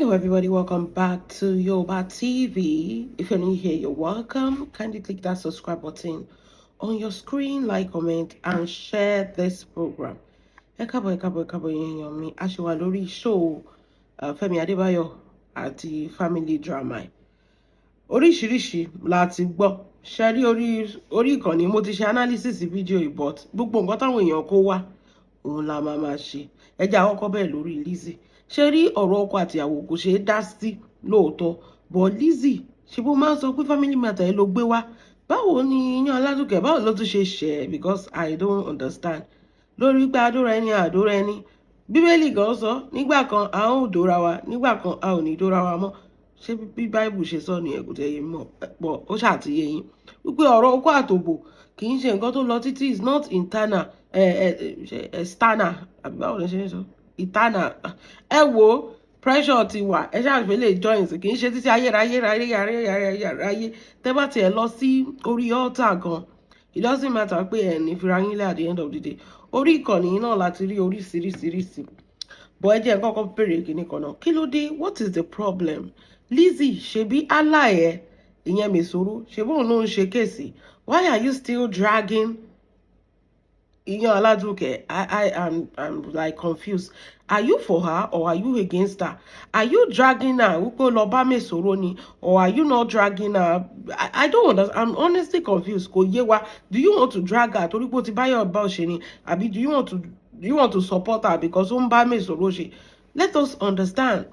Hello, everybody. Welcome back to Yoba TV. If you're new here, you're welcome. Kindly click that subscribe button on your screen, like, comment, and share this program. Ẹ káàbọ̀, ẹ káàbọ̀, ẹ káàbọ̀, èèyàn mi. A ṣì wà lórí show Fẹ́mi Adébáyọ̀ àti family drama. Oríṣiríṣi la ti gbọ́. Ṣe rí orí ìkànnì, mo ti ṣe analysis fídíò yìí, but gbogbo nǹkan táwọn èèyàn kó wá òun la máa máa ṣe. Ẹ jẹ́ àkọ́kọ́ bẹ́ẹ̀ lórí Lizzy. Ṣe rí, ọ̀rọ̀ ọkọ àtìyàwó kò ṣeé dá sí lóòótọ́, but Lizzy, ṣe bó máa ń sọ pé family matter ẹ ló gbé wá? Báwo ni Iyán Aládùkẹ́, báwo ló tún ṣe ṣẹ̀? Because I don't understand. Lórí pé adóra ẹni, àdóra ẹni, Bíbélì gan sọ nígbà kan a ó dóra wa, nígbà kan a ò ní dóra wa mọ́. Ṣé bí Báìbù ṣe sọ nìyẹn? Kò tẹ̀ yé mọ̀ pọ̀. Ó ṣàtìyẹ yín wípé ọ̀rọ̀ okó àtòbò kì í ṣe nǹkan tó lọ títí. Is not internal, external, àbí báwo ló ṣe ń sọ, eternal. Ẹ wo, pressure ti wà, ẹ ṣáà lè join sí. Kì í ṣe títí ayérayé ayé ayé ayé. Tẹ́ bá tiẹ̀ lọ sí orí altar gan, it doesn't matter pé ẹ̀ ní fira yín lẹ̀. At the end of the day, orí ìkànnì náà láti rí oríṣiríṣiríṣi bọ́. Ẹ jẹ́ n kọ́kọ́ béèrè kíní kan náà. Kí ló dé? What is the problem, Lizzy? Ṣebí ally ẹ, ìyẹn Mèsòrò, ṣebí òun ló ń ṣe case? Why are you still dragging Iyan Aladuke? I'm like confused. Are you for her or are you against her? Are you dragging her wípé ó lọ bá Mèsòrò ni, or are you not dragging her? I don't understand. I'm honestly confused. Kò yé wa. Do you want to drag her torí pé ó ti báyọ̀ bá ṣe ni, àbí do you want to support her because ó ń bá Mèsòrò ṣe? Let us understand.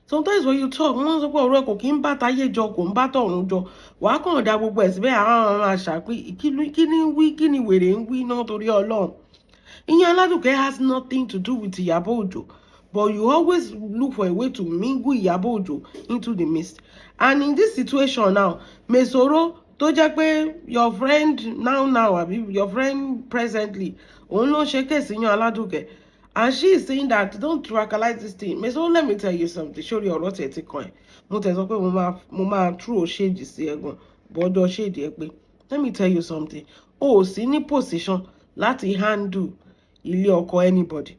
Sometimes when you talk, wọ́n sọ pé ọ̀rọ̀ ẹ̀ kò kí ń bá táyé jọ, kò ń bá tọ̀run jọ. Wàá kàn dá gbogbo ẹ̀ síbẹ̀, àwọn máa ṣàpín. Kí ni wí? Kí ni wèrè ń wí náà? Torí Ọlọ́run, Ìyẹn Aládùkẹ́ has nothing to do with Ìyábọ̀ Òjó, but you always look for a way to mingle Ìyábọ̀ Òjó into the mist. And in this situation now, Mesoro tó jẹ́ pé your friend now now, àbí your friend presently, òun ló ń ṣe case Ìyẹn Aládùkẹ́, and she is saying that don't radicalize this thing. Mesoro, let me tell you something. Sórí ọ̀rọ̀ tiẹ̀ ti kàn ẹ́, mo tẹ̀ sọ pé mo máa throw shade sí ẹ gan bọ́jọ́ shade ẹ pé let me tell you something, o ò sí ní position láti handle ilé ọkọ anybody.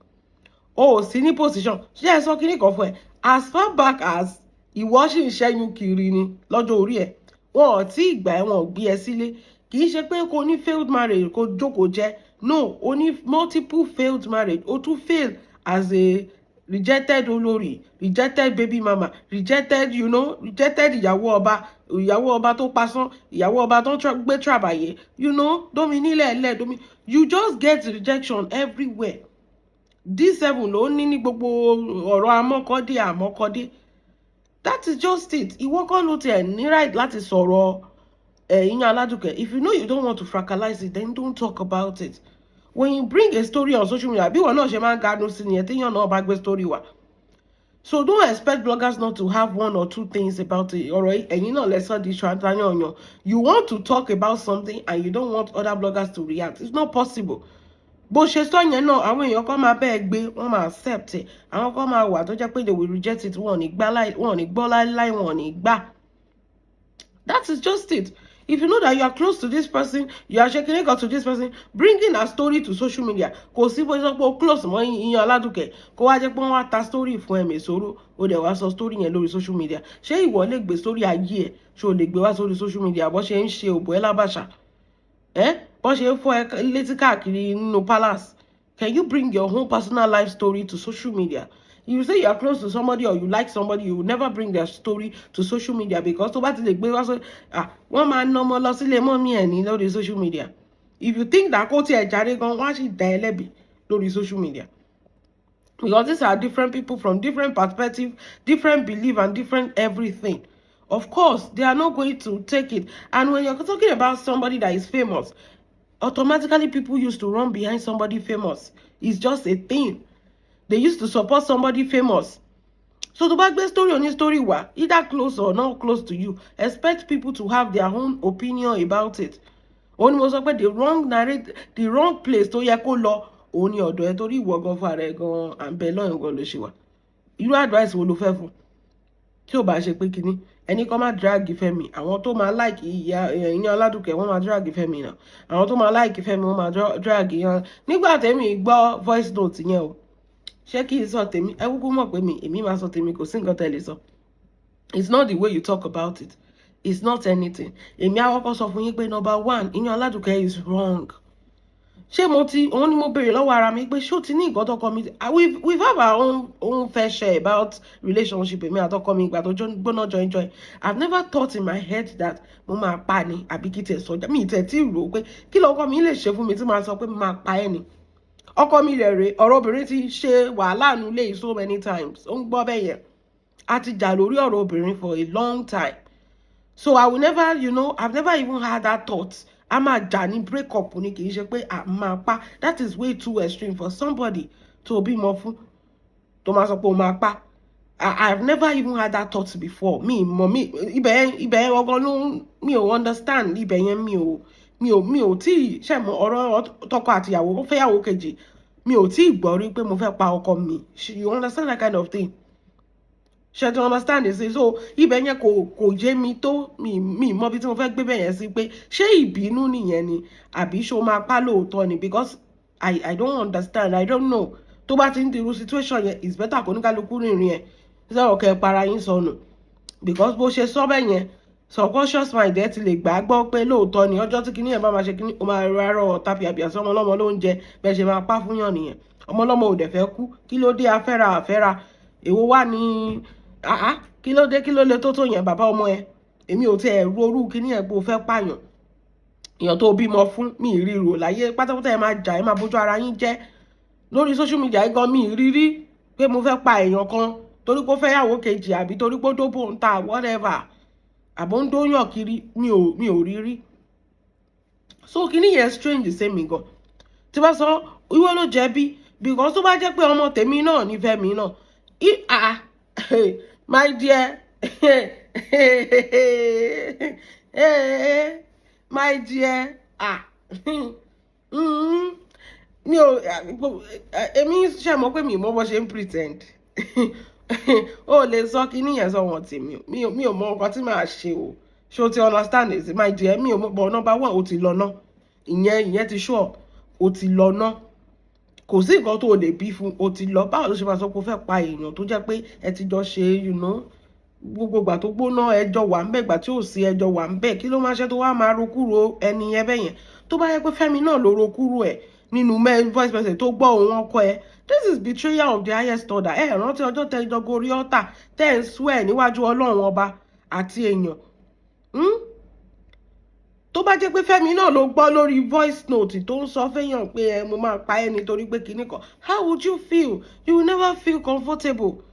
O ò sí ní position. Ṣé ẹ sọ kíní kan fún ẹ? As far back as ìwọ sì ń ṣẹ́yún kiri ni lọ́jọ́ orí ẹ̀, wọn ò tí ì gbà ẹ́, wọn ò gbé ẹ sílé. Kì í ṣe pé kò ní failed marriage kò jókòó jẹ́. No, o ní multiple failed marriage. O tún fail as a rejected olórí, rejected baby mama, rejected you know rejected ìyàwó ọba, ìyàwó ọba tó pasán, ìyàwó ọba tó ń gbé tràbàyè, domi nílẹ̀ ẹlẹ́ domi. You just get rejection everywhere. D7 ló ní gbogbo ọ̀rọ̀ amọ́kọ́dé àmọ́kọ́dé. That is just it. Ìwọ kọ́ ló tiẹ̀ ní right láti sọ̀rọ̀ ẹ̀yin Aládùkẹ́. If you know you don't want to fracalize it, then don't talk about it. When you bring a story on social media, bí ìwọ náà ṣe máa ń ganu sí nìyẹn téèyàn náà bá gbé story wá. So don't expect bloggers not to have one or two things about it. Ọ̀rọ̀ ẹ̀yin náà lẹ́sọ̀ di ṣàtàyànyàn. You want to talk about something and you don't want other bloggers to react. It's not possible. Bó ṣe sọ yẹn náà, àwọn èèyàn kan máa bẹ́ẹ̀ gbé, wọ́n máa accept it. Àwọn kan máa wà tó jẹ́ pé they will reject it. Wọn ò ní gbà, wọn ò ní gbọ́ láíláí, wọn ò ní gbà. That is just it. If you know that you are close to this person, you are shaking it to this person, bringing a story to social media, kò sí bó ṣe sọ pé o close mọ́ Ìyàn Aládùkẹ́, kó wá jẹ́ pé wọ́n wá ta story fún ẹ, Mèsòrò, o dẹ̀ wá sọ story yẹn lórí social media. Ṣé ìwọ lè gbé story ayé ẹ̀? Ṣé o lè gbé wá sórí social media bó ṣe ń ṣe òbò ẹ lábàṣà ẹ, bó ṣe ń fọ́ ẹ létí káàkiri nínú palace? Can you bring your own personal life story to social media? You say you are close to somebody or you like somebody, you will never bring their story to social media, because tó bá ti lè gbé wá sọ, ah, wọ́n máa ná ọmọ lọ sílé mọ́mí ẹ̀ ní lórí social media. If you think that kó tiẹ̀ jáde gan, wọ́n á sì dá ẹ lẹ́bi lórí social media, because these are different people from different perspective, different belief and different everything. Of course they are not going to take it. And when you're talking about somebody that is famous, automatically people used to run behind somebody famous. It's just a thing. They used to support somebody famous. So tó bá gbé story oní story wá, either close or not close to you, expect people to have their own opinion about it. Òun ni mo sọ pé the wrong narrate, the wrong place tó yẹ kó lọ, òun ni ọ̀dọ̀ ẹ, torí ìwọ gan fún ara ẹ gan, à ń bẹ lọ́yìn gan ló ṣe wà. Irú advice wo ló fẹ́ fún tí ò bá ṣe pé kínní ẹni kan máa drag Fẹ́mi? Àwọn tó máa like ìyá ìyẹn Aládùkẹ́, wọ́n máa drag Fẹ́mi náà. Àwọn tó máa like Fẹ́mi, wọ́n máa drag ìyẹn. Nígbà tẹ́mi gbọ́ voice note yẹn o, Ṣé kí n sọ tèmi? Ẹ kúkú mọ̀ pé mi, èmi máa sọ tèmi, kò sí nǹkan tẹ́ lè sọ. It's not the way you talk about it, it's not anything. Èmi á kọ́kọ́ sọ fún yín pé number one, Iyán Aládùkẹ́ is wrong. Ṣé mo ti, òun ni mo béèrè lọ́wọ́ ara mi pé ṣé ó ti ní nǹkan tọkọ mi. We've have our own fair share about relationship, èmi àtọkọ mi, ìgbà tó gbóná join join. I've never thought in my head that mo máa pa ni, àbí kí tiẹ̀ sọjá mi tẹ̀ tí rò ó pé kí lọ́kọ mi lè ṣe fún mi tí màá sọ pé mo máa pa ẹ́ ni. Ọkọ mi rẹ̀ rè, ọ̀rọ̀ obìnrin ti ṣe wàhálà nulẹ̀ so many times. Ó ń gbọ́ bẹ́ẹ̀ yẹn, a ti jà lórí ọ̀rọ̀ obìnrin for a long time, so I will never you know I've never even had that thought. A máa jà ní break up ni, kì í ṣe pé a máa pa. That is way too extreme for somebody tó bímọ fún, tó máa sọ pé o máa pa. I've never even had that thought before. Mi mọ̀ mi ibẹ̀ yẹn ọgọ́ ló, mi ò understand ibẹ̀ yẹn. Mi ò tí ì ṣe mọ ọ̀rọ̀ tọkọ àtìyàwó ó fẹ́yàwó kejì. Mi ò tí ì gbọ́ rí pé mo fẹ́ pa ọkọ mi. You understand that kind of thing? Ṣe to understand it? So ibẹ̀ yẹn kò yé mi tó. Mi mọ bí tí mo fẹ́ gbé bẹ̀ yẹn sí pé ṣé ìbínú nìyẹn ni, àbí ṣó máa pa lóòótọ́ ni? Because I don't understand, I don't know. Tó bá ti ń dirú situation yẹn, it's better kó ní kálukú rìnrìn ẹ̀ sọ̀rọ̀ kẹ́ ẹ para yín sọnù, because bó ṣe sọ bẹ́ẹ̀ yẹn, subconscious mind ẹ ti lè gbà á gbọ́ pé lóòótọ́ ni. Ọjọ́ tí kinní yẹn bá máa ṣe kinní, ó máa rárọ̀ tàbí àbí ọmọ ọlọ́mọ ló ń jẹ bẹ́ẹ̀ ṣe máa pa fún yàn nìyẹn. Ọmọ ọlọ́mọ ò dẹ̀ fẹ́ kú. Kí ló dé? Afẹ́ra àfẹ́ra èwo wà ní àá? Kí ló dé? Kí ló lè tó yẹn, bàbá ọmọ ẹ? Èmi ò tiẹ̀ ru orú kinní yẹn pé o fẹ́ pààyàn, èèyàn tó bímọ fún. Mi ì ríro láyé pátápátá. Ẹ máa jà, ẹ máa bójú ara yín jẹ́ lórí social media gan. Mi ì rí pé mo fẹ́ pa èèyàn kan torí pé ó fẹ́ yàwó kejì, àbí torí pé ó dóbò ń ta, whatever, àbó ń dóyàn kiri. Mi ò rí rí. So kinní yẹn strange sí mi gan. Tí bá sọ, ìwọ ló jẹ̀bi, because tó bá jẹ́ pé ọmọ tèmi náà nífẹ̀ẹ́ mi náà, ah, my dear, my dear, ah, mi ò, èmi ṣe mọ̀ pé mi mọ̀ bó ṣe ń pretend. Ó lè sọ kíní yẹn sọ wọn tèmi. Mi ò mọ nǹkan tí màá ṣe o. Ṣé o ti understand it, my dear? Mi ò mọ̀, but number one, o ti lọ ná. Ìyẹn ti sure, o ti lọ ná. Kò sí nǹkan tó o lè bí fún o ti lọ. Báwo ló ṣe máa sọ pé o fẹ́ pa èèyàn tó jẹ́ pé ẹ ti jọ ṣe gbogbo ìgbà tó gbóná, ẹjọ́ wà ń bẹ̀, ìgbà tí ò sí, ẹjọ́ wà ń bẹ̀? Kí ló máa ṣe tó wá máa ro kúrò ẹni yẹn bẹ́yẹn? Tó bá yẹ pé Fẹ́mi náà ló ro kúrò ẹ̀ nínú voice message tó gbọ́ òun ọkọ ẹ̀, this is betrayal of the highest order. Ẹ rántí ọjọ́ tẹ ìjọ gorí ọ̀tà, tẹ́ ẹ̀ ń swear níwájú Ọlọ́run Ọba àti èèyàn? Tó bá jẹ́ pé Fẹ́mi náà ló gbọ́ lórí voice note tó ń sọ fẹ́yàn pé ẹ mo máa pa ẹ́ nítorí pé kinní kan, how would you feel? You will never feel comfortable.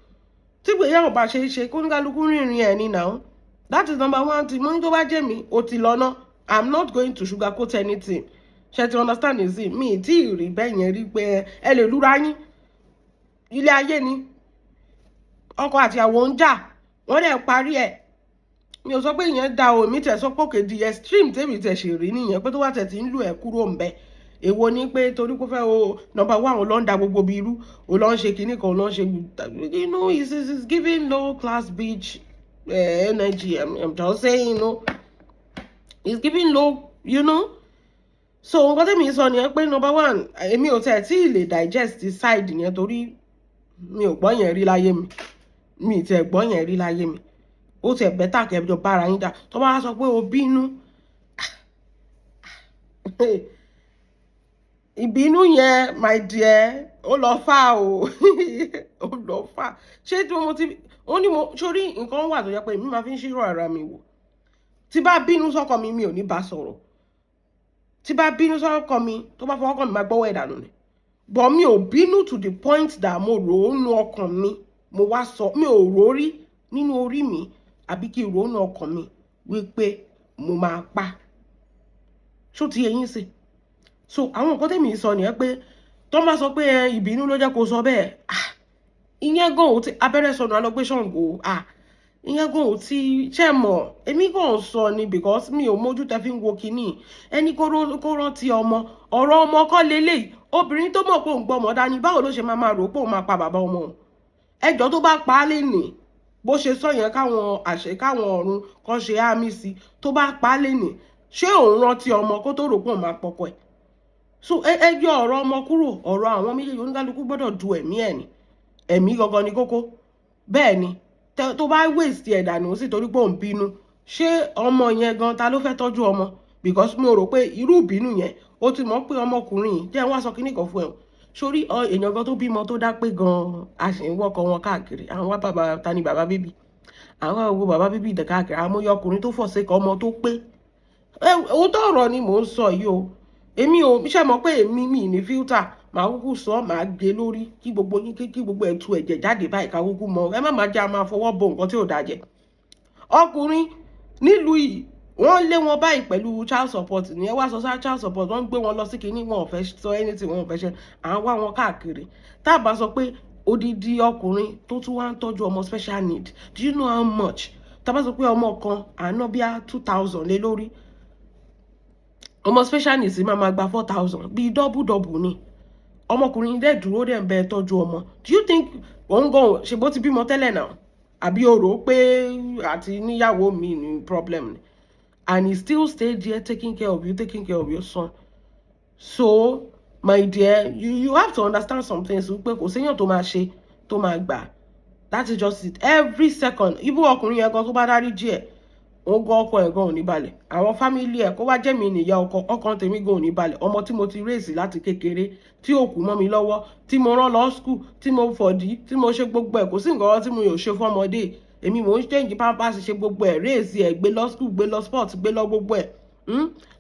Tí ìgbéyàwó bá ṣe é ṣe, kóníkálukú rìnrìn ẹ̀ ní now. That is number one thing. Mo ní tó bá jẹ́ mi, o ti lọ ná. I'm not going to sugarcoat anything. Ṣe ti understand ẹ̀ sí mi tí ì rí bẹ́ẹ̀ yẹn rí pé ẹ lè lúra yín. Ilé ayé ni, ọkọ àti ìyàwó ń jà, wọ́n dẹ̀ parí ẹ̀. Mi ò sọ pé ìyẹn da o. Èmi tẹ̀ sọ pé òkè, the extreme tèmi tẹ̀ ṣe rí nìyẹn, pé tó wá tẹ̀ tí ń lù ẹ̀ kúrò ń bẹ. Èwo ni pé torí pé fẹ́ o, number one, o lọ ń da gbogbo bí irú, o lọ ń ṣe kinní kan, o lọ ń ṣe, it's giving low class bitch energy. I'm just saying, it's giving low. So nǹkan tẹ́mi sọ nìyẹn pé number one, èmi ò tẹ̀ tí ì lè digest the side yẹn, torí mi ò gbọ́ yẹn rí láyé mi. Mi ì tẹ̀ gbọ́ yẹn rí láyé mi. Ó tẹ̀ better kẹjọ bára yín jà. Tó bá sọ pé o bínú, ìbínú yẹn, my dear, ó lọ fà o, ó lọ fà. Ṣé tí mo ti ó ní mo sórí nǹkan wà tó yẹ pé èmi máa fi ń ṣírò ara mi wò. Tí bá bínú sọ́kọ mi, mi ò ní bá sọ̀rọ̀. Tí bá bínú sọ́kọ mi, tó bá fọwọ́ kàn mí, máa gbọ́wọ́ ẹ̀ dànù ni. But mi ò bínú to the point that mo rò ó nú ọkàn mi, mo wá sọ. Mi ò rò ó rí nínú orí mi, àbí kí n rò ó nú ọkàn mi wípé mo máa pa. Ṣó ti yé yín sí? So àwọn nǹkan tẹ̀mí sọ nìyẹn pé tó bá sọ pé ìbínú ló jẹ́ kó sọ bẹ́ẹ̀, ah, ìyẹn gan ò ti abẹ́rẹ́ sọnù alọ́gbé Ṣàngó. Ah, ìyẹn gan ò ti ṣe mọ̀. Èmi gan sọ ni because mi ò mójú tẹ fi ń wo kinní ẹni kó rántí ọmọ. Ọ̀rọ̀ ọmọ kọ́ lélẹ̀. Obìnrin tó mọ̀ pé òun gbọ́ ọmọ dání, báwo ló ṣe máa máa rò pé òun máa pa bàbá ọmọ òun? Ẹjọ́, tó bá pa á lénìí, bó ṣe sọ yẹn, káwọn àṣẹ, káwọn ọ̀run kan ṣe àmì sí, tó bá pa á lénìí, ṣé òun rántí ọmọ kó tó rò pé òun máa pọkọ ẹ̀? So ẹ yọ ọ̀rọ̀ ọmọ kúrò. Ọ̀rọ̀ àwọn méjèèjì, oníkálukú gbọ́dọ̀ du ẹ̀mí ẹ̀ ni. Ẹ̀mí gangan ni kókó. Bẹ́ẹ̀ ni, tó bá waste ẹ̀ dànù sí torí pé òun bínú, ṣé ọmọ yẹn gan, ta ló fẹ́ tọ́jú ọmọ? Because mo rò pé irú ìbínú yẹn, ó ti mọ̀ pé ọmọkùnrin yìí jẹ́. Wá sọ kíní kan fún ẹ sórí èèyàn gan tó bímọ tó dá pé gan, a sì ń wọ́kọ wọn káàkiri. Àwọn wá bàbá, ta ni bàbá baby? Àwọn wo bàbá baby dẹ̀ káàkiri. Àwọn amóyọ ọkùnrin tó fọ̀ọ́sẹ̀kọ̀ ọmọ tó pé. Òótọ́ ọ̀rọ̀ ni mò ń sọ yìí o. Èmi ò ṣe mọ̀ pé èmi mi ní filter. Màá kúkú sọ, màá gé lórí kí gbogbo yín, kí gbogbo ẹ̀ tu ẹ̀jẹ̀ jáde báyìí, ká kúkú mọ̀. Ẹ má máa jẹ́ a máa fọwọ́ bo nǹkan tí ò dáa jẹ. Ọkùnrin nílùú yìí, wọ́n lé wọn báyìí pẹ̀lú child support ní. Ẹ wá sọ sá child support, wọ́n ń gbé wọn lọ sí kinní, wọn ò fẹ́ sọ anything, wọn ò fẹ́ ṣe. À ń wá wọn káàkiri. Tá a bá sọ pé odidi ọkùnrin tó tún wá ń tọ́jú ọmọ special need, do you know how much? Tá a bá sọ pé ọmọ kan àná bíi 2,000 lé lórí, ọmọ special needs máa gba 4,000, bíi double double ni. Ọmọkùnrin dẹ̀ dúró, dẹ̀ ń bẹ tọ́jú ọmọ. Do you think òun gan ṣe bó ti bímọ tẹ́lẹ̀ náà, àbí o rò pé àti níyàwó mi ní problem ni? And he still stayed there taking care of you, taking care of your son. So my dear, you have to understand some things, wípé kò séèyàn tó máa ṣe tó máa gbà. That is just it. Every second, ibú ọkùnrin yẹn gan, tó bá dárí jí ẹ̀, òun gan, ọkọ ẹ̀ gan ò ní balẹ̀. Àwọn family ẹ̀, kó wá jẹ́ mi nìyá ọkọ, ọkàn tèmi gan ò ní balẹ̀. Ọmọ tí mo ti raise láti kékeré, tí ò kú mọ́ mi lọ́wọ́, tí mo rán lọ school, tí mo fọ̀dí, tí mo ṣe gbogbo ẹ̀, kò sí nǹkan tí mo yóò ṣe fún ọmọdé. Èmi mò ń change pampers, ṣe gbogbo ẹ̀, raise ẹ̀, gbé lọ school, gbé lọ sport, gbé lọ gbogbo ẹ̀,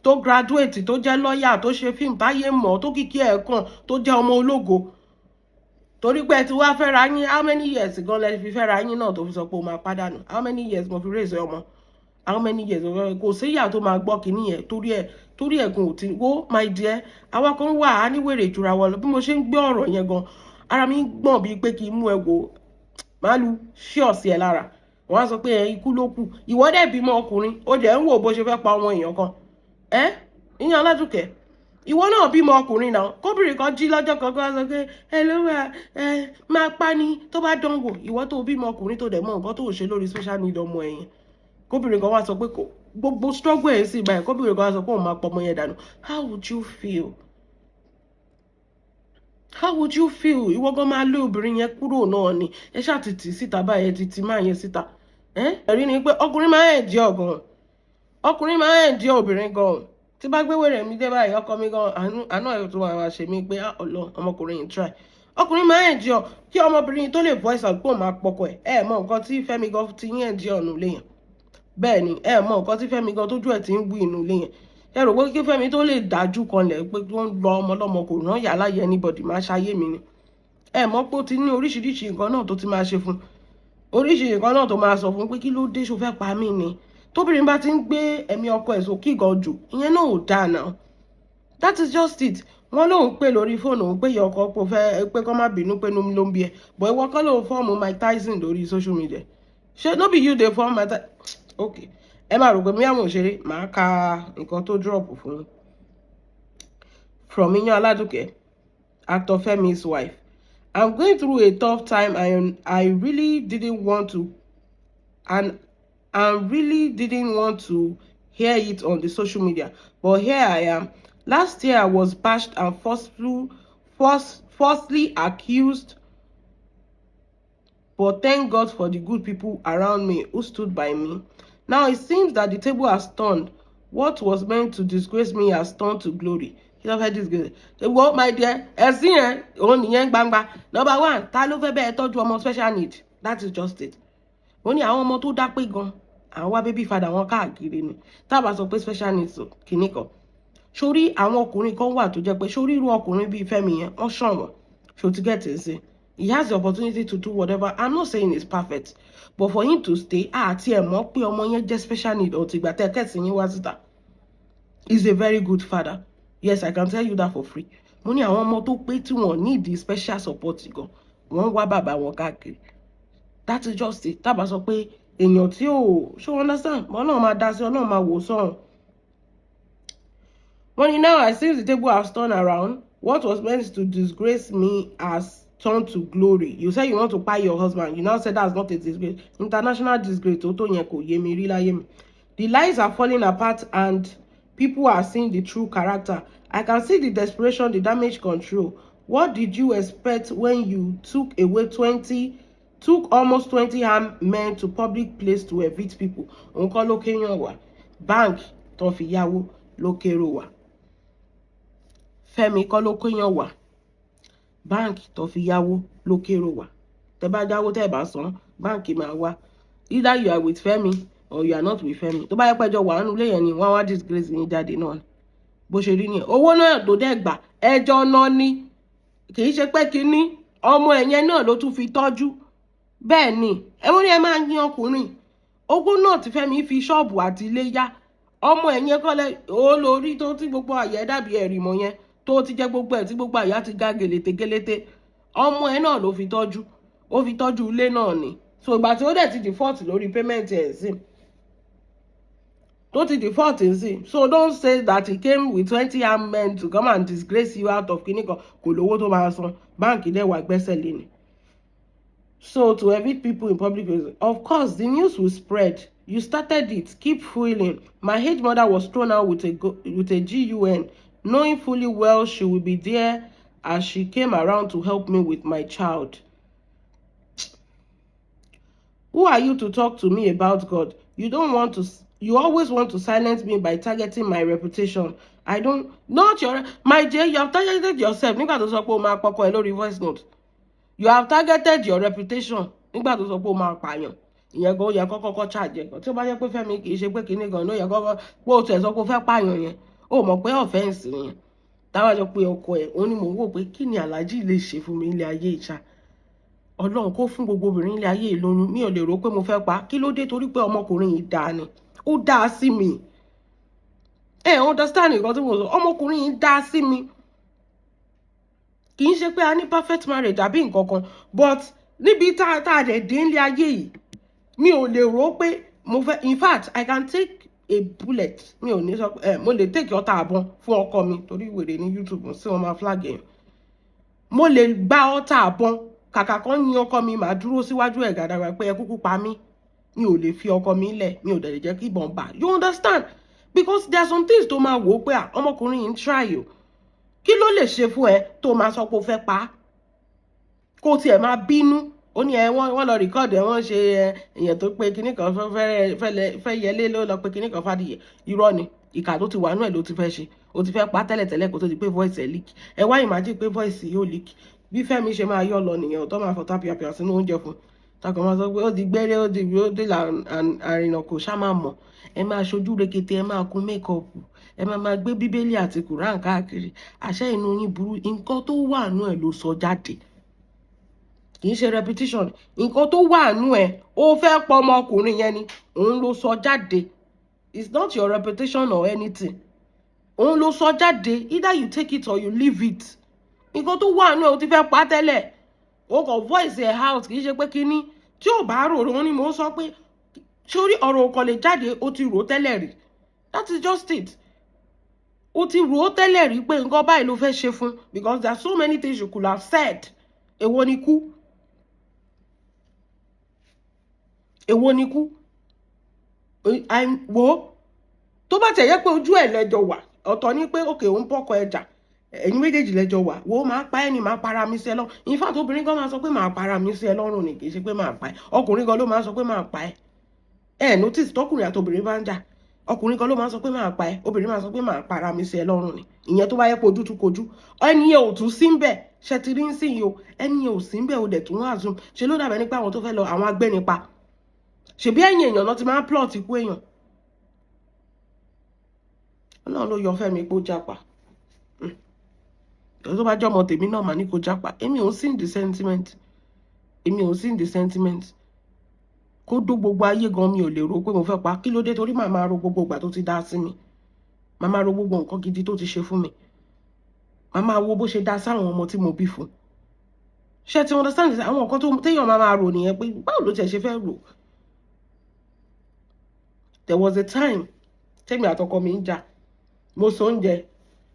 Tó graduate, tó jẹ́ lọ́ọ̀yà, tó ṣe fíìmù táyé mọ̀, tó kìkì ẹ̀ kàn, tó jẹ́ ọmọ ológo. Torí pé ẹ ti wá fẹ́ra yín, how many years gan lẹ fi fẹ́ra yín náà tó fi sọ pé o máa pàdánù? How many years mo fi raise ọmọ? How many years? Kò síyà tó máa gbọ́ kínní yẹn. Torí ẹ̀ gan ò ti wo. My dear, àwa kan wà á níwèrè ìjura wọ lọ. Bí mo ṣe ń gbé ọ̀rọ̀ yẹn gan, ara mi ń gbọ̀n bíi pé kí n mú ẹ wò máa lu ṣíọ̀sì ẹ lára. Wọ́n á sọ pé ẹ ikú ló kù. Ìwọ dẹ̀ bímọ ọkùnrin, ó dẹ̀ ń wò bó ṣe fẹ́ pa ọmọ èèyàn kan. Ẹ ìyẹn Aládùkẹ́, ìwọ náà bímọ ọkùnrin náà, kóbìnrin kan jí lọ́jọ́ kan kó wá sọ pé ẹ ló wà ẹ máa pa ni, tó bá dán wò. Ìwọ tó bímọ ọkùnrin, tó dẹ̀ mọ nǹkan tó ṣe lórí special need ọmọ ẹ̀yìn, kóbìnrin kan wá sọ pé kò gbogbo struggle ẹ̀ sì báyìí, kóbìnrin kan wá sọ pé òun máa pọ ọmọ yẹn dànù, how would you feel? How would you feel? Ìwọ gan máa lé obìnrin yẹn kúrò náà ni. Ẹ ṣáà ti tì síta báyìí, ẹ ti tì máa yẹn síta. Ẹ̀rí ni pé ọkùnrin máa ń ẹ̀jẹ̀ ọ̀gàn, ọkùnrin máa ń ẹ̀jẹ̀ obìnrin gan. Tí bá gbé wèrè mi dé báyìí, ọkọ mi gan, àánú ẹ̀ tó máa ṣe mí pé ọlọ ọmọkùnrin yìí try. Ọkùnrin máa ń ẹ̀jẹ̀ ọ kí ọmọbìnrin tó lè voice out pé òun máa pọkọ ẹ̀. Ẹ mọ nǹkan tí Fẹ́mi gan ti yín ẹ̀jẹ̀ ọ̀nù léyàn. Bẹ́ẹ̀ ni, ẹ mọ nǹkan tí Fẹ́mi gan tójú ẹ̀ ti ń wí inú léyàn. Ẹ rò pé kí Fẹ́mi tó lè dájú kanlẹ̀ pé wọ́n lọ ọmọ ọlọ́mọ, kò rán yàrá yẹ anybody, máa ṣayé mi ni. Ẹ mọ̀ pé ó ti ní oríṣiríṣi nǹkan náà tó ti máa ṣe fún, oríṣiríṣi nǹkan náà tó máa sọ fún pé kí ló dé, ṣó fẹ́ pa mí ni? Tóbìnrin bá ti ń gbé ẹ̀mí ọkọ ẹ̀ sókè gan jù, ìyẹn náà ò dáa náà. That is just it. Wọ́n lóun pè lórí fóònù, òun pé ìyá ọkọ pé fẹ́ pé kọ́ má bínú pé inú ló ń bí ẹ bọ̀. Ìwọ kọ́ lóun form Mike Tyson lórí social media? Ṣé no be you dey form Mike Tyson? Ok, ẹ máa rò pé mi àwọn òṣèré máa ka nǹkan tó drop fún yín. From Iyan Aladuke, actor Femi's wife: "I'm going through a tough time and I really didn't want to and really didn't want to hear it on the social media, but here I am. Last year I was bashed and falsely accused, but thank God for the good people around me who stood by me. Now it seems that the table has turned. What was meant to disgrace me has turned to glory." Kí ló fẹ́ disgrace? Wo, my dear, ẹ̀sìn yẹn òun nìyẹn gbangba. Number one, ta ló fẹ́ bẹ́ẹ̀ tọ́jú ọmọ special need? That is just it. Ó ní àwọn ọmọ tó dá pé gan, àwọn wá baby father wọn káàkiri ni. Tá a bá sọ pé special needs kìíní kan sórí, àwọn ọkùnrin kan wà tó jẹ́ pé sórí irú ọkùnrin bíi Fẹ́mi yẹn, wọ́n ṣọ̀wọ́n. So to get it, say he has the opportunity to do whatever. I'm not saying it's perfect, but for him to stay, àti ẹ̀ mọ̀ pé ọmọ yẹn jẹ́ special need ọ̀tí ìgbà tẹ́ kẹ́sì yín wá síta. He's a very good father. Yes, I can tell you that for free. Mo ní àwọn ọmọ tó pé tí wọ́n need the special support gan, wọ́n wá bàbá wọn káàkiri. That is just it. Tá bá sọ pé èèyàn tí ò ṣó understand, Ọlọ́run máa dá sí, Ọlọ́run máa wò sọ̀rùn. Wọ́n ní now I see the table has turned around. What was meant to disgrace me has turned to glory. You say you want to buy your husband. You now say that's not a disgrace. International disgrace tó tó yẹn kò yé mi rí láyé mi. The lies are falling apart and people are seeing the true character. I can see the desperation, the damage control. What did you expect when you took away 20, took almost 20 armed men to public place to evict people? Òun kọ́ ló kéèyàn wá. Bank tó fi yáwó ló kérò wá. Fẹ́mi kọ́ ló kéèyàn wá. Bank tó fi yáwó ló kérò wá. Tẹ́ bá jáwó, tẹ́ bá san, báǹkì máa wá. Either you are with Fẹ́mi or you are not with Fẹ́mi. Tó bá yẹ pẹ́jọ wà nínú ilé yẹn ni, wọ́n wá disgrace yín jáde náà ni. Bó ṣe rí nìyẹn. Owó náà tó dẹ̀ gbà, ẹjọ́ náà ni. Kì í ṣe pé kínní ọmọ ẹ̀yẹn náà ló tún fi tọ́jú. Bẹ́ẹ̀ ni ẹ wọ́n ní ẹ máa yin ọkùnrin. Owó náà tí Fẹ́mi fi ṣọ́ọ̀bù àti ilé yá, ọmọ ẹ̀yẹn kọ́lẹ̀ ó lórí tó tí gbogbo àyẹ̀ dàbí ẹ̀rìmọ̀ yẹn, tó ti jẹ́ gbogbo ẹ̀ tí gbogbo àyà ti ga gèlètè gèlètè, ọmọ ẹ̀ náà ló fi tọ́jú. Ó fi tọ́jú ilé náà ni. So ìgbà tí ó dẹ̀ ti default lórí payment ẹ̀ sí, tó ti default sí, so don't say that he came with 20 armed men to come and disgrace you out of kíní kan. Kò lówó tó máa san, báǹkì dẹ̀ wà gbẹ́sẹ̀ lé ni. So to evict people in public places, of course the news will spread. You started it, keep fueling. My age mother was thrown out with a gun, knowing fully well she will be there as she came around to help me with my child. Who are you to talk to me about God? You don't want to, you always want to silence me by targeting my reputation. I don't, not your, my dear, you have targeted yourself nígbà tó sọ pé o máa pọkọ ẹ lórí voice note. You have targeted your reputation nígbà tó sọ pé o máa pààyàn. Ìyẹn gan, ó yẹ kọ́kọ́ charge ẹ̀ gan. Tí ó bá jẹ́ pé Fẹ́mi kì í ṣe pé kinní gan ló yẹ kọ́kọ́ pé o tẹ̀ sọ pé o fẹ́ pààyàn yẹn, ó mọ̀ pé offence nìyẹn. Táwa jọ pé ọkọ ẹ̀, òun ni mò ń wò pé kí ni Aláàjì lè ṣe fún mi ilé ayé ìṣá. Ọlọ́run kó fún gbogbo obìnrin ilé ayé ìlóyún, mi ò lè rò pé mo fẹ́ pa. Kí ló dé? Torí pé ọmọkùnrin yìí dáa ni, ó dáa sí mi. Ẹ understand nǹkan tí mo sọ? Ọmọkùnrin yìí dáa sí mi. Kì í ṣe pé a ní perfect marriage àbí nǹkan kan, but níbi tá a dẹ̀ dé nílé ayé yìí, mi ò lè rò pé mo fẹ́. In fact, I can take a bullet. Mi ò ní sọ ẹ, mo lè take ọta àbọn fún ọkọ mi, torí wèrè ní YouTube sí wọn máa flag èèyàn. Mo lè gba ọta àbọn, kàkà kan yin ọkọ mi, màá dúró síwájú ẹ̀ gàdàgbà pé ẹ kúkú pa mí. Mi ò lè fi ọkọ mi lẹ̀, mi ò dẹ̀ lè jẹ́ kí ìbọn bà. You understand? Because there are some things tó máa wò ó pé, à, ọmọkùnrin yìí ń try o. Kí ló lè ṣe fún ẹ tó máa sọ pé o fẹ́ pa á, kó tiẹ̀ máa bínú? Ó ní ẹ wọ́n lọ record ẹ, wọ́n ṣe ẹ èèyàn tó pé kinní kan fẹ́ yẹlé ló lọ pé kinní kan fàdìyẹ. Irọ́ ni. Ìkà tó ti wà nú ẹ̀ ló ti fẹ́ ṣe. Ó ti fẹ́ pa tẹ́lẹ̀tẹ́lẹ̀ kó tó di pé voice ẹ̀ leak. Ẹ wá imagine pé voice yóò leak, bí Fẹ́mi ṣe máa yọ lọ nìyẹn. Tó máa fọ̀tá pìàpìà sínú oúnjẹ fún takọ̀, máa sọ pé ó di gbére, ó di àrìnà kò ṣá máa mọ̀. Ẹ máa ṣojú rekete, ẹ máa kun makeup, ẹ máa máa gbé Bíbélì àti Quran káàkiri. Àṣẹ inú yín burú. Nǹkan tó wà nú ẹ̀ ló sọ jáde, kì í ṣe repetition. Nǹkan tó wà nú ẹ̀, ó fẹ́ pọ̀ ọmọkùnrin yẹn ni, òun ló sọ jáde. It's not your reputation or anything. Òun ló sọ jáde. Either you take it or you leave it. Nǹkan tó wà nú ẹ̀, ó ti fẹ́ pa tẹ́lẹ̀, ó kàn voice ẹ̀ out. Kì í ṣe pé kínní tí ò bá rò ó ni mò ń sọ pé sórí ọ̀rọ̀ kò lè jáde. Ó ti rò ó tẹ́lẹ̀ rí. That is just it. Ó ti rò ó tẹ́lẹ̀ rí pé nǹkan báyìí ló fẹ́ ṣe fún, because there are so many things you could have said. Èwo ni kú? Èwo ni kú? Wo tó bá tẹ̀ yẹ pé ojú ẹ̀ lẹ́jọ́ wà, ọ̀tọ̀ ni pé òkè òun bọ́kọ ẹja, ẹ̀yin méjèèjì lẹ́jọ́ wà. Wo, máa pa ẹ́ ni, máa para mi sí ẹ lọ́rùn. In fact, obìnrin kan máa sọ pé máa para mi sí ẹ lọ́rùn ni, kì í ṣe pé máa pa ẹ́. Ọkùnrin kan ló máa sọ pé máa pa ẹ́. Ẹ notice, tọkùnrin àti obìnrin bá ń jà, ọkùnrin kan ló máa sọ pé máa pa ẹ́, obìnrin máa sọ pé máa para mi sí ẹ lọ́rùn ni. Ìyẹn tó bá yẹ pé ojú tún kojú, ẹni yẹn ò tún sí ń bẹ̀. Ṣe ti rí ń sìn yìí o? Ẹni yẹn ò sí ń bẹ̀, o dẹ̀ tún wá zoom. Ṣe ló dàbẹ̀ nípa àwọn tó fẹ́ lọ, àwọn agbẹ́nipa, ṣèbí ẹ̀yìn èèyàn lọ ti máa ń plot ikú èèyàn. Ọlọ́run ló yọ Fẹ́mi pé ó jápa. Tó bá jọmọ tèmi náà, mà ní kó jápa. Èmi ò sí in the sentiment, èmi ò sí in the sentiment. Kó dó gbogbo ayé gan, mi ò lè rò pé mo fẹ́ pa. Kí ló dé? Torí màá máa ro gbogbo ìgbà tó ti dá sí mi, màá máa ro gbogbo nǹkan gidi tó ti ṣe fún mi, màá máa wo bó ṣe dá sáwọn ọmọ tí mo bí fún. Ṣé ti understand? Àwọn nǹkan tó téèyàn máa máa rò nìyẹn pé báwo ló tiẹ̀ ṣe fẹ́ rò. There was a time tẹ́mi àtọkọ mi ń jà. Mo sọ oúnjẹ,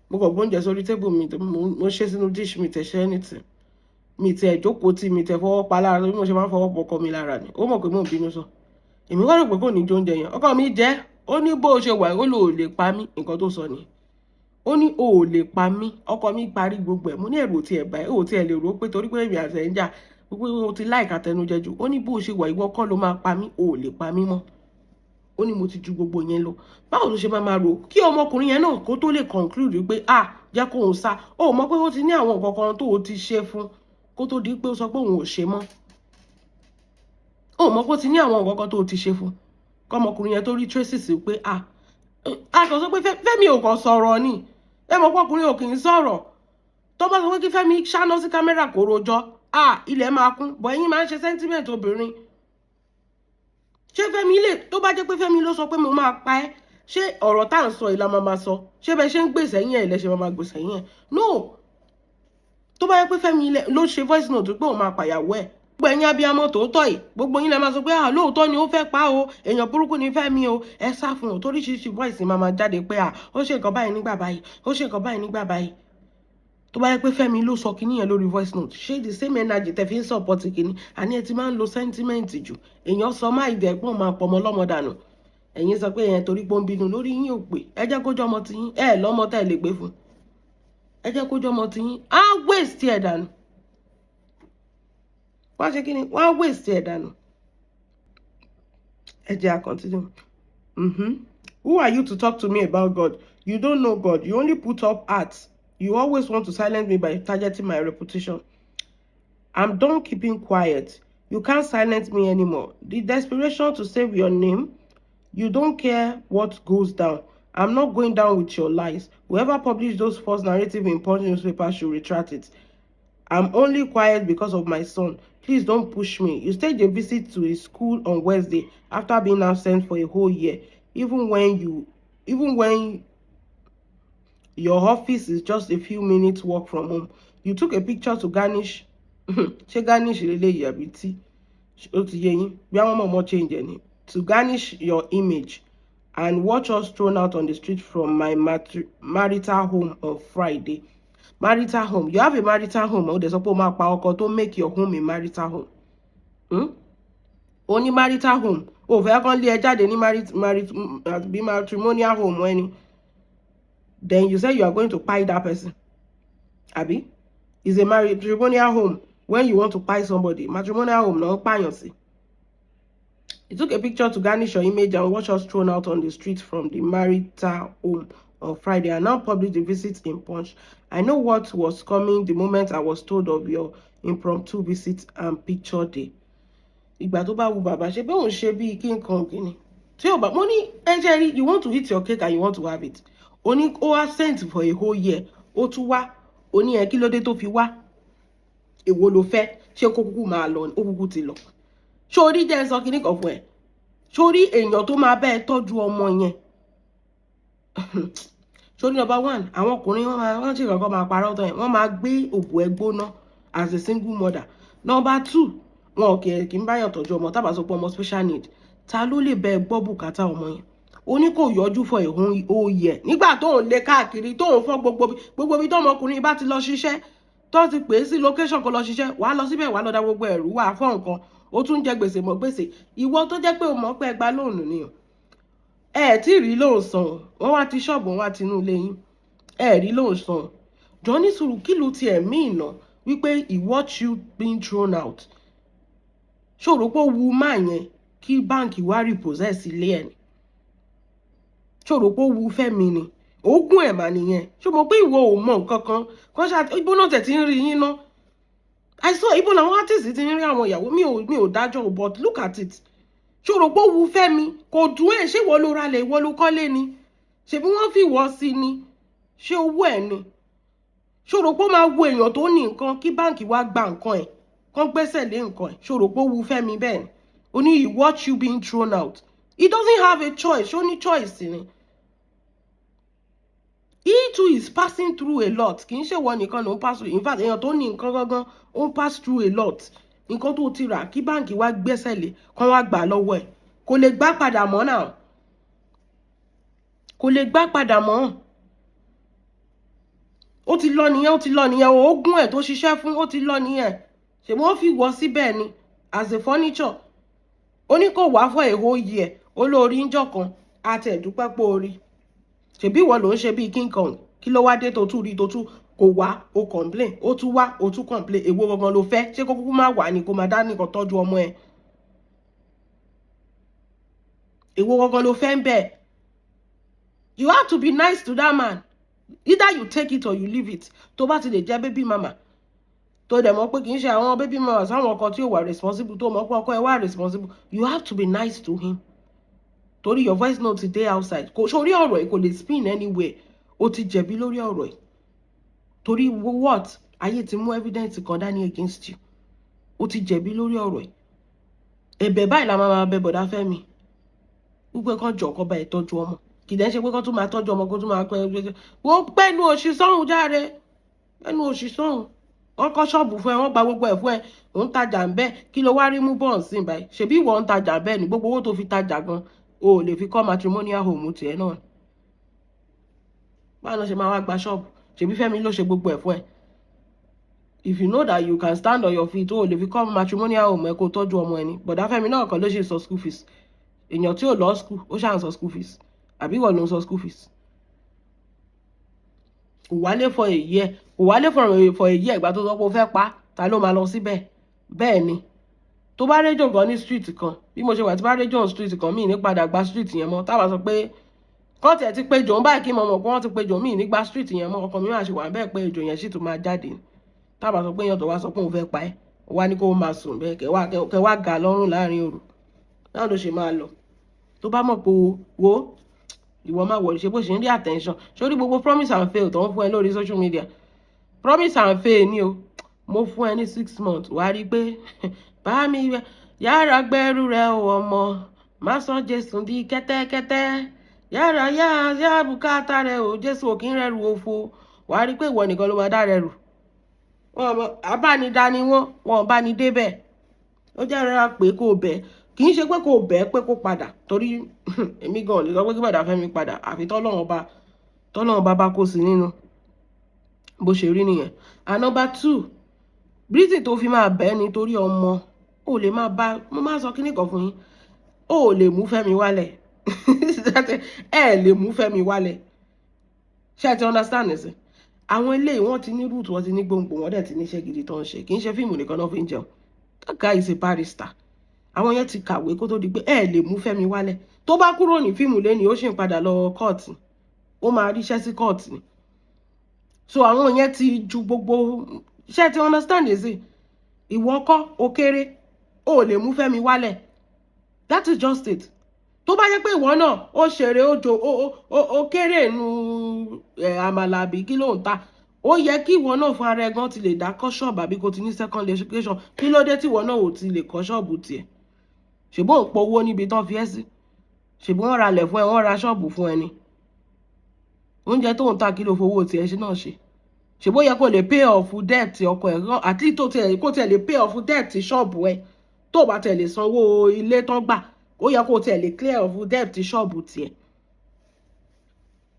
mo kàn gbóúnjẹ sórí table mi, mo ṣe sínú dish, mi tẹ̀ ṣe anything, mi tẹ̀ jókòó tí mi tẹ̀ fọwọ́ pa lára. Bí mo ṣe máa ń fọwọ́ pọ̀ ọkọ mi lára ni, ó mọ̀ pé mò ń bínú sọ. Èmi wá rò pé kò ní jó oúnjẹ yẹn. Ọkọ mi jẹ́, ó ní bó ṣe wà, ó lò ó lè pa mí. Nǹkan tó sọ ni, Ó ní o ò lè pa mí, ọkọ mi parí gbogbo ẹ̀. Mo ní ẹ̀rù tiẹ̀ báyìí, o ò tiẹ̀ lè rò ó pé torí pé èmi àti ẹ̀ ń jà, wípé o ti láìka tẹnujẹ jù. Ó ní bó ṣe wà, ìwọ kọ́ ló máa pa mí, o ò lè pa mí mọ́. Ó ní mo ti ju gbogbo yẹn lọ. Báwo ló ṣe máa máa rò kí ọmọkùnrin yẹn náà kó tó lè conclude pé, ah, jẹ́ kó òun sá? Ó mọ̀ pé ó ti ní àwọn nǹkan kan tó o ti ṣe fún kó tó di pé ó sọ pé òun ò ṣe mọ́. Ó mọ̀ pé ó ti ní àwọn nǹkan kan tó o ti ṣe fún kọ́mọkùnrin yẹn tó rí traces pé, ah, a kàn sọ pé Fẹ́mi ò kàn sọ̀rọ̀ ni. Ẹ mọ̀ pé ọkùnrin ò kì í sọ̀rọ̀. Tó bá sọ pé kí Fẹ́mi ṣáná sí camera kó rojọ́, ah, ilẹ̀ máa kún. Bọ̀ ẹ̀yin máa ń ṣe sentiment obìnrin. Ṣé Fẹ́mi lè, tó bá jẹ́ pé Fẹ́mi ló sọ pé mo máa pa ẹ́, ṣé ọ̀rọ̀ tá à ń sọ yìí la máa máa sọ? Ṣé bẹ́ẹ̀ ṣe ń gbèsè yín ẹ̀ lẹ́ṣẹ̀ máa máa gbèsè yín ẹ̀? No, tó bá yẹ pé Fẹ́mi ló ṣe voice note pé òun máa pàyàwó ẹ̀, gbogbo ẹ̀yin abiyamọ tòótọ́ yìí, gbogbo yín lẹ máa sọ pé, ah, lóòótọ́ ni ó fẹ́ pa o, èèyàn burúkú ni Fẹ́mi o, ẹ sá fún o, toríṣiríṣi voice máa máa jáde pé, ah, ó ṣe nǹkan báyìí nígbà báyìí, ó ṣe nǹkan báyìí nígbà báyìí. Tó bá yẹ pé Fẹ́mi ló sọ kinní yẹn lórí voice note, ṣé the same energy tẹ fi ń support kinní? Àní ẹ ti máa ń lo sentiment jù. Èèyàn sọ má ìdẹ̀gbọ́n máa pọ̀ ọmọ ọlọ́mọ dànù, ẹ̀yin sọ pé ẹ̀yẹn torí pé ó ń bínú lórí yín ò pé. Ẹ jẹ́ kó jọmọ tiyín, ẹ lọ́mọ tẹ́ ẹ lè gbé fún. Ẹ jẹ́ kó jọmọ tiyín, á waste ẹ̀ dànù. Wọ́n á ṣe kí ni? Wọ́n á waste ẹ̀ dànù. Ẹ jẹ́ à continue. Who are you to talk to me about God? You don't know God. You only put up acts. You always want to silence me by targeting my reputation. I'm done keeping quiet. You can't silence me anymore. The desperation to save your name, you don't care what goes down. I'm not going down with your lies. Whoever published those false narrative in Punch newspaper should retract it. I'm only quiet because of my son. Please don't push me. You staged a visit to his school on Wednesday after being absent for a whole year. Even when your office is just a few minutes walk from home. You took a picture to garnish. Ṣé garnish leléyìí àbí tí? Ó ti yé yín. Bí àwọn ọmọ ọmọ change ẹ̀ ni. To garnish your image and watch us thrown out on the street from my marital home on Friday. Marital home. You have a marital home. Ó dẹ̀ sọ pé ó máa pa ọkọ tó make your home a marital home. Ó ní marital home. Ó fẹ́ kán lé ẹ jáde ní bí matrimonial home ẹni. Then you say you are going to kpai that person. Abi? It's a matrimonial home when you want to kpai somebody. Matrimonial home náà pààyàn sí. He took a picture to garnish your image and watch us thrown out on the street from the marital home on Friday and now publish the visit in Punch. I know what was coming the moment I was told of your impromptu visit and picture day. Ìgbà tó bá wu bàbá ṣe bí òun ṣe bíi King Kong ni. Tí ò bá mo ní ẹ jẹ́ rí, you want to eat your cake and you want to have it. Ó ní ó absent for a whole year. Ó tún wá. Ó ní ẹ kí ló dé tó fi wá? Èwo ló fẹ́? Ṣé kó kúkú máa lọ? Ó kúkú ti lọ. Sórí, jẹ́ ń sọ kinní kan fún ẹ. Sórí èèyàn tó máa bá ẹ tọ́jú ọmọ yẹn. Sórí number one, àwọn ọkùnrin wọ́n máa wọ́n ṣe kankan máa parọ́ tán yẹn. Wọ́n máa gbé òbò ẹ gbóná as a single mother. Number two, wọn ò kì í báyọ̀ tọ́jú ọmọ tábà sọ pé ọmọ special need. Ta ló lè bẹ ẹ gbọ́ bùkátà ọmọ yẹn? Ó ní kò yọjú for a whole year. Nígbà tó ń lé káàkiri, tó ń fọ́ gbogbo bí tọmọkùnrin bá ti lọ ṣiṣẹ́, tó ti pè é sí location kó lọ ṣiṣẹ́, wàá lọ síbẹ̀, wàá lọ da gbogbo ẹ̀rú, wàá fọ́ nǹkan, ó tún jẹ gbèsè mọ́ gbèsè. Ìwọ tó jẹ́ pé o mọ̀ pé ẹ gba loan ni o, ẹ tí ì rí loan san, wọ́n wá ti ṣọ́ọ̀bù, wọ́n wá tinú ilé yín, ẹ rí loan san. Jọ ní sùúrù, kí ló tiẹ̀ mí ìnà wípé he watch you being thrown out? Ṣòro pé ó wu máa yẹn kí báǹkì wá repossess ilé ẹ̀ ni? Ṣòro pé ó wu Fẹ́mi ni? Ogún ẹ̀ mà nìyẹn. Ṣó mọ̀ pé ìwọ ò mọ nǹkan kan kàn ṣáà? Ibo náà tẹ̀ tí ń rí yín ná? I saw ibo làwọn artist ti ń rí àwọn ìyàwó. Mi ò dájọ́, but look at it. Ṣòro pé ó wu Fẹ́mi? Kò dùn ẹ̀. Ṣé ìwọ ló ralẹ̀? Ìwọ ló kọ́lé ni? Ṣebí wọ́n fi ìwọ sí ni? Ṣé owó ẹ̀ ni? Ṣòro pé ó máa wo èèyàn tó ní nǹkan kí báǹkì wá gba nǹkan ẹ̀, kán gbẹ́sẹ̀ lé nǹkan ẹ̀? Ṣòro pé ó wu Fẹ́mi bẹ́ẹ̀ ni? Ó ní he watch you being thrown out. He doesn't have a choice. Ó ní choice ni? He too is passing through a lot. Kì í ṣe ìwọ nìkan ló ń pass through. In fact, èèyàn tó ní nǹkan gangan ó ń pass through a lot. Nǹkan tó ti rà, kí báǹkì wá gbẹ́sẹ̀ lé, kán wá gbà lọ́wọ́ ẹ̀, kò lè gbá padà mọ́ náà, kò lè gbá padà mọ́. Ó ti lọ nìyẹn, ó ti lọ nìyẹn. Ogún ẹ̀ tó ṣiṣẹ́ fún, ó ti lọ nìyẹn. Ṣe wọ́n fi wọ́ síbẹ̀ ni as a furniture? Ó ní kò wá for a whole year, olórí ń jọ kan àti ẹ̀dúpẹ́ pé orí. Ṣèbí ìwọ ló ń ṣe bíi King Kong? Kí ló wá dé tó tún rí, tó tún kò wá, o complain, ó tún wá, o tún complain? Èwo gangan ló fẹ́? Ṣé kó kúkú má wà ní, kó máa dá nìkan tọ́jú ọmọ ẹ̀? Èwo gangan ló fẹ́ ń bẹ̀? You have to be nice to that man. Either you take it or you leave it. Tó bá ti lè jẹ́ baby mama, tó dẹ̀ mọ̀ pé kì í ṣe àwọn baby mama sáwọn ọkọ tí ó wà responsible, tó mọ̀ pé ọkọ ẹ wà responsible, you have to be nice to him, torí your voice note dey outside. Kò sórí ọ̀rọ̀ yìí, kò lè spin anywhere. O ti jẹ̀bi lórí ọ̀rọ̀ yìí, torí what? Ayé ti mú evidence kan dání against you. O ti jẹ̀bi lórí ọ̀rọ̀ yìí. Ẹ̀bẹ̀ báyìí la máa máa bẹ bọ̀dá Fẹ́mi, wípé kán jọ, kó bá ẹ tọ́jú ọmọ. Kì í dẹ́ ṣe pé kán tún máa tọ́jú ọmọ, kó tún máa pẹ́ wọ́n pẹ́nu òṣì sọ́hun járe, pẹ́nu òṣì sọ́hun. Wọ́n kọ́ ṣọ́ọ̀bù fún ẹ, wọ́n gba gbogbo ẹ̀ fún ẹ, òun tajà ń bẹ́ẹ̀. Kí ló wá rí mú bọ́ọ̀ sí báyìí? Ṣebí ìwọ ń tajà bẹ́ẹ̀ ni, gbogbo owó tó fi tajà gan, o ò lè fi kọ́ matrimonial home tiẹ̀ náà. Báwo ló ṣe máa wá gba ṣọ́ọ̀bù? Ṣebí Fẹ́mi ló ṣe gbogbo ẹ̀ fún ẹ. If you know that you can stand on your feet, o ò lè fi kọ́ matrimonial home ẹ, kó tọ́jú ọmọ ẹni. Bọ̀dá Fẹ́mi náà kan ló ṣe sọ school fees. Èèyàn tí ò lọ school, ó ṣáà ń sọ school fees, àbí ìwọ ló ń sọ school fees? Kò wálé for a year, kò wálé for a year. Ìgbà tó sọ pé ó fẹ́ pa, ta ló máa lọ síbẹ̀? Bẹ́ẹ̀ ni, tó bá réjò gan ní street kan, bí mo ṣe wà, tí bá réjò ní street kan, míì ní padà gba street yẹn mọ́. Táwa sọ pé kọ́ tiẹ̀ ti pé jòun báyìí, kí mo mọ̀ pé wọ́n ti pé jòun, míì ní gba street yẹn mọ́. Ọkàn mi máa ṣe wà bẹ́ẹ̀ pé ejò yẹn sì tún máa jáde. Táwa sọ pé èèyàn tó wá sọ pé òun fẹ́ pa ẹ́, wá ní kó máa sùn bẹ́ẹ̀, kẹ́ wá ga lọ́rùn láàrin òru náà ló ṣe máa lọ. Tó bá mọ̀ pé wo ìwọ máa wọ̀ ṣe bó ṣe ń rí attention sórí gbogbo promise and fail tó ń fún ẹ lórí social media, promise and fail ni o. Mo fún ẹ ní 6 months, wàá rí i pé bá mi yára gbẹ́rù rẹ o. Ọmọ má sọ Jésù di kẹ́tẹ́kẹ́tẹ́, yára yá yá bùkátà rẹ o. Jésù ò kí ń rẹ́rù òfo. Wàá rí i pé ìwọ nìkan ló máa dá rẹ rù. Wọn abánidá ni wọn, wọn bá ní débẹ̀. Ó jẹ́ rárá pé kó bẹ̀, kì í ṣe pé kó bẹ̀ pé kó padà, torí èmi gan ò lè sọ pé kí bàdà Fẹ́mi padà, àfi tọ́lọ́run bá kó sí nínú. Bó ṣe rí nìyẹn. And number two reason tó fi máa bẹ̀ nítorí ọmọ, ó lè máa bá, mo máa sọ kíní kan fún yín, ó lè mú Fẹ́mi wálẹ̀. Ẹ lè mú Fẹ́mi wálẹ̀. Ṣé ẹ ti understand ẹ sìn? Àwọn eléyìí, wọ́n ti ní root, wọ́n ti ní gbòǹgbò, wọ́n dẹ̀ ti níṣẹ́ gidi tó ń ṣe. Kì í ṣe fíìmù nìkan náà fi ń jẹun. That guy is a barrister. Àwọn yẹn ti kàwé kó tó di pé ẹ lè mú Fẹ́mi wálẹ̀. Tó bá kúrò ní fíìmù lẹ́ni, ó sì ń padà lọ kóòtù, ó máa ríṣẹ́ sí kóòtù ni. So àwọn yẹn ti ju gbogbo. Ṣé ti understand ẹ sí? Ìwọ kọ́, ó kéré, ó lè mú Fẹ́mi wálẹ̀. That is just it. Tó bá jẹ́ pé ìwọ náà ó ṣeré, ó jo, ó kéré nu ẹ̀, àmàlà àbí kí ló ń ta, ó yẹ kí ìwọ náà fún ara ẹ gan ti lè dá kọ́ ṣọ́ọ̀bù, àbí kó ti ní second location. Kí ló dé tí ìwọ náà ò ti lè kọ́ ṣọ́ọ̀bù tiẹ̀? Ṣèbó ń powó níbi tán fi ẹ́ sí? Ṣèbó wọ́n ra lẹ̀ fún ẹ, wọ́n ra ṣọ́ọ̀bù fún ẹ ni? Oúnjẹ tó ń ta, kí ló fowó tiẹ̀ ṣe náà ṣe? Ṣèbó yẹ kó lè pay off debt ọkọ ẹ̀ rán, àti tó tiẹ̀ kó tiẹ̀ lè pay off debt ṣọ́ọ̀bù ẹ? Tó bá tiẹ̀ lè sanwó ilé tán gbà, ó yẹ kó tiẹ̀ lè clear off debt ṣọ́ọ̀bù tiẹ̀.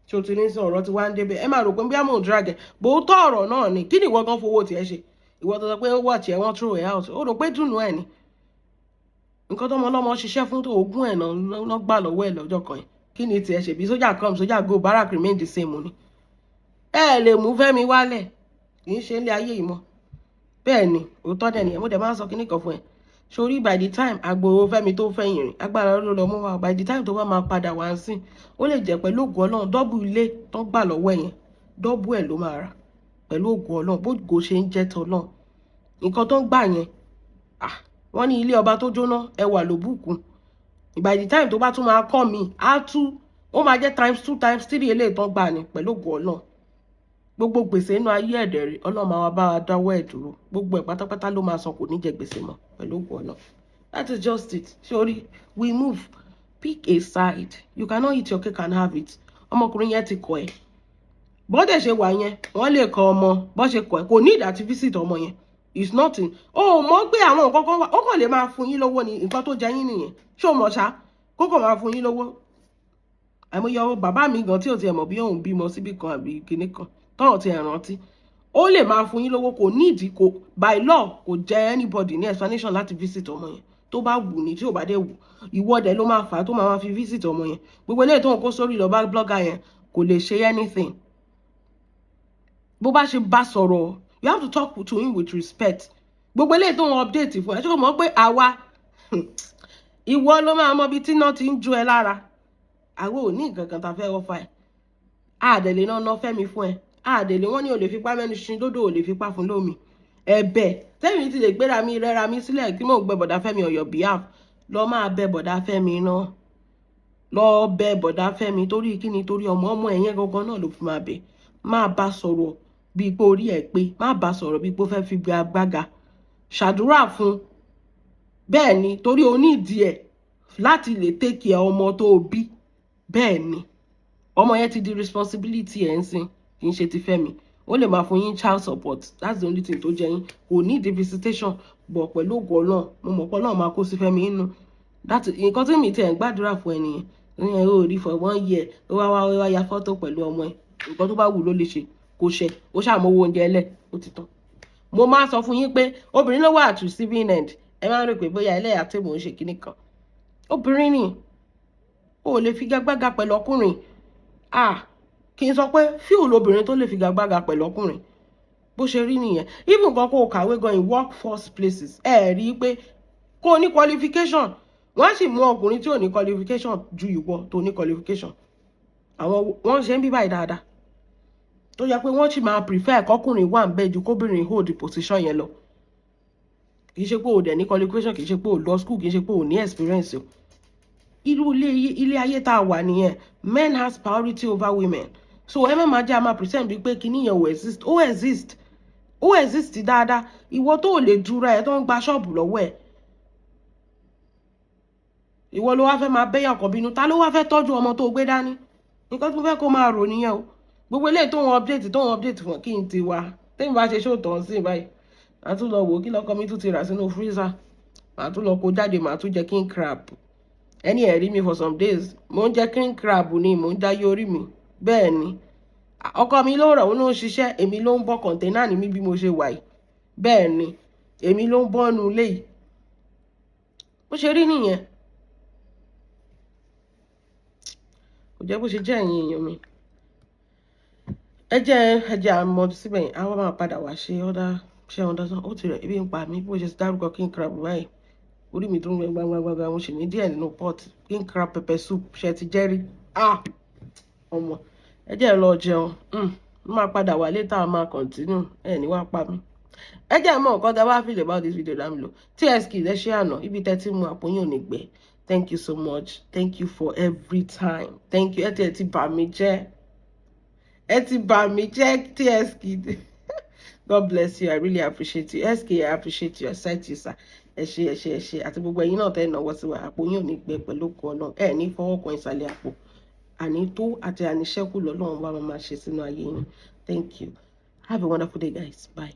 Ṣé o ti ní sọ ọ̀rọ̀ tí wàá ń débẹ̀? Ẹ máa rò pé bí àmọ́ drag ẹ̀ bó tọ́ ọ̀rọ̀ náà ni. Kí ni ìwọ gan fowó tiẹ̀ ṣe? Ìwọ tó sọ pé ó wọ̀ tiẹ̀, wọ́n throw ẹ̀ out, ó rò pé dùnú ẹ̀ ni. Nǹkan tọ́mọ ọlọ́mọ ṣiṣẹ́ fún, tó ogún ẹ̀ náà gbà lọ́wọ́ ẹ̀ lọ́jọ́ kan yẹn, kí ni tiẹ̀ ṣe? Bí sójà come, sójà go, barrack remain the same ni. Ẹ lè mú Fẹ́mi wálẹ̀, kì í ṣe ilé ayé yìí mọ́. Bẹ́ẹ̀ ni, òótọ́ dẹ̀ nìyẹn. Mo dẹ̀ máa ń sọ kíní kan fún ẹ sórí. By the time agbowó Fẹ́mi tó fẹ̀yìn rìn, agbára ló lọ mú wa. By the time tó bá máa padà wá sí, ó lè jẹ́ pẹ̀lú ògùn Ọlọ́run, double ilé tó gbà lọ́wọ́ ẹ̀ yẹn, double ẹ̀ ló máa rà pẹ̀lú ògùn Ọlọ́run. Bó ṣe ń jẹ́ tọ́lọ́run, nǹkan tó ń gbà yẹn, ah, wọ́n ní ilé ọba tó jóná, ẹwà ló bùkún. By the time tó bá tún máa kọ́ mi, á tú, ó máa jẹ́ times two, times three eléyìí tó ń gbà ní pẹ̀lú ògùn Ọlọ́run. Gbogbo gbèsè inú ayé ẹ̀dẹ̀ rí, Ọlọ́run máa wá bá wa dáwọ́ ẹ̀ dúró. Gbogbo ẹ̀ pátápátá ló máa san, kò ní jẹ gbèsè mọ́ pẹ̀lú ògùn Ọlọ́run. That is just it. Sori, we move. Pick a side. You cannot eat your cake and have it. Ọmọkùnrin yẹn ti kọ̀ ẹ́. Bọ́dẹ̀ ṣe wà yẹn, wọ́n lè kọ ọmọ. Bọ́ ṣe kọ̀ ẹ́, kò ní ìdá tí visit ọmọ yẹn is nothing. Ó mọ̀ pé àwọn nǹkan kan wà, ó kàn lè máa fún yín lówó ni. Nǹkan tó jẹ yín nìyẹn. Ṣé o mọ̀ ṣá? Kó kàn máa fún yín lówó. Àìmọye ọwọ́ bàbá mi gan tí ò tiẹ̀ mọ̀ bí òun bímọ síbì kan àbí kinní kan tọ́hún ti ẹ̀ rántí. Ó lè máa fún yín lówó, kò ní ìdí, kò by law kò jẹ́ anybody ní explanation láti visit ọmọ yẹn. Tó bá wù ní, tí ò bá dé wù, ìwọ dẹ̀ ló máa fà á tó máa fi visit ọmọ yẹn. Gbogbo eléyìí tó ń kó sórí lọ bá blogger yẹn, kò lè ṣe anything. Bó bá ṣe bá sọ̀rọ̀, you have to talk to him with respect. Gbogbo eléyìí tó ń update fún ẹ, ṣé kò mọ̀ pé àwa, ìwọ ló máa mọ ibi tí iná ti ń jó ẹ lára. Àwọn ò ní nǹkan kan tá a fẹ́ offer ẹ. Àdèlè náà ná Fẹ́mi fún ẹ. Àdèlè wọ́n ní ò lè fipá mẹ́nu ṣin dódò, ò lè fipá fún lómi. Ẹ̀bẹ̀ tẹ́mi ti lè gbéra mi rẹ́ra mi sílẹ̀ kí mò ń gbẹ bọ̀dá Fẹ́mi on your behalf. Lọ máa bẹ bọ̀dá Fẹ́mi náà, lọ bẹ bọ̀dá Fẹ́mi. Torí kíni? Torí ọmọ. Ọmọ ẹ̀yẹn gangan náà ló fi máa bẹ̀. Máa bá sọ̀rọ̀ bíi pé orí ẹ̀ pé, má bá sọ̀rọ̀ bíi pé ó fẹ́ fi gbága. Ṣàdúrà fún bẹ́ẹ̀ ni, torí o ní ìdí ẹ̀ láti lè take care ọmọ tó o bí. Bẹ́ẹ̀ ni, ọmọ yẹn ti di responsibility ẹ̀ ń sìn, kì í ṣe ti Fẹ́mi. Ó lè máa fún yín child support, that's the only thing tó jẹ yín. Kò ní ìdí visitation bọ̀. Pẹ̀lú ògo Ọlọ́run, mo mọ̀ pé Ọlọ́run máa kó sí Fẹ́mi inú. That nǹkan tí mi tiẹ̀ ń gbàdúrà fún ẹ nìyẹn. Ìyẹn ò rí for one year, ó wá wá wá ya fọ́tò pẹ̀lú ọmọ ẹ. Nǹkan tó bá wù ló lè ṣe, kò ṣe ó ṣàmówó oúnjẹ ẹlẹ̀, ó ti tán. Mo máa sọ fún yín pé obìnrin ló wà at receiving end. Ẹ máa ń rò pé bóyá ẹlẹ́yà tí mò ń ṣe kíní kan. Obìnrin ni o ò lè figagbága pẹ̀lú ọkùnrin. Ah, kí n sọ pé fíò lobìnrin tó lè figagbága pẹ̀lú ọkùnrin. Bó ṣe rí nìyẹn. Even kan kó o kàwé gan in workforce places, ẹ rí i pé kó o ní qualification, wọ́n á sì mú ọkùnrin tí ò ní qualification ju ìwọ tó ní qualification. Àwọn wọ́n ṣe ń bí báyìí dáadáa, tó yẹ pé wọ́n sì máa prefer kọkùnrin wà ń bẹ́ẹ̀ ju kóbìnrin hold the position yẹn lọ. Kì í ṣe pé o dẹ̀ ní qualification, kì í ṣe pé o lọ school, kì í ṣe pé o ní experience o. Irú ilé ayé tá a wà nìyẹn. Men has priority over women, so ẹ má máa jẹ́ a máa pretend bíi pé kíní yẹn ò exist. Ó exist, ó exist dáadáa. Ìwọ tó ò lè dúra ẹ, tó ń gba ṣọ́ọ̀bù lọ́wọ́ ẹ, ìwọ ló wá fẹ́ máa bẹ́yàn kan bínú. Ta ló wá fẹ́ tọ́jú ọmọ tó gbé dání? Nǹkan tó fẹ́ kó máa rò nìyẹn o. Gbogbo eléyìí tó ń update fún, kí n ti wá tẹ́mi bá ṣe ṣóòtọ́ sí báyìí, màá tún lọ wò ó kí lọ́kọ mi tún ti rà sínú freezer. Màá tún lọ kó jáde, màá tún jẹ king crab. Ẹni ẹ̀ rí mi for some days, mò ń jẹ king crab ni, mò ń jáyé orí mi. Bẹ́ẹ̀ ni, ọkọ mi ló rọ̀, ó ló ń ṣiṣẹ́, èmi ló ń bọ́ container ní mi bí mo ṣe wà yìí. Bẹ́ẹ̀ ni, èmi ló ń bọ́nu ilé yìí. Bó ṣe rí nìyẹn. Kò jẹ́ bó ṣe jẹ́. Ẹ̀yin èèyàn mi, ẹ jẹ́ àmọ́ síbẹ̀ yẹn. Àwọn máa padà wá ṣe ọ́dá ṣé ọ̀dá tán. Ó ti rẹ̀, ebi ń pa mí. Bí mo ṣe dárúkọ king crab báyìí, orí mi tó ń gbẹ gbangba. Mo sì ní díẹ̀ nínú pot. King crab pepper soup, ṣe ti jẹ́rí? Ah, ọmọ, ẹ jẹ́ lọ jẹun. Mo máa padà wá later, máa continue. Ẹ ní wá pa mí. Ẹ jẹ́ mọ̀ nǹkan tẹ́ bá feel about this video down below. TSK, ẹ ṣé àná ibi tẹ́ tí mu àpò yín ò ní gbẹ. Thank you so much, thank you for every time, thank you. Ẹ ti bà mí jẹ́, ẹ ti bà mí jẹ́. TSK, God bless you. I really appreciate you. SK, I appreciate you. I cite you, sir. Ẹ ṣé, ẹ ṣé, ẹ ṣé. Àti gbogbo ẹ̀yin náà tẹ́ ẹ náwó sí wa, àpò yín ò ní gbẹ pẹ̀lú ògo Ọlọ́run. Ẹ ní fọwọ́ kan ìsàlẹ̀ àpò. Àní tó àti àníṣẹ́kù lọ́lọ́run bá máa ṣe sínú ayé yín. Thank you. Have a wonderful day, guys. Bye.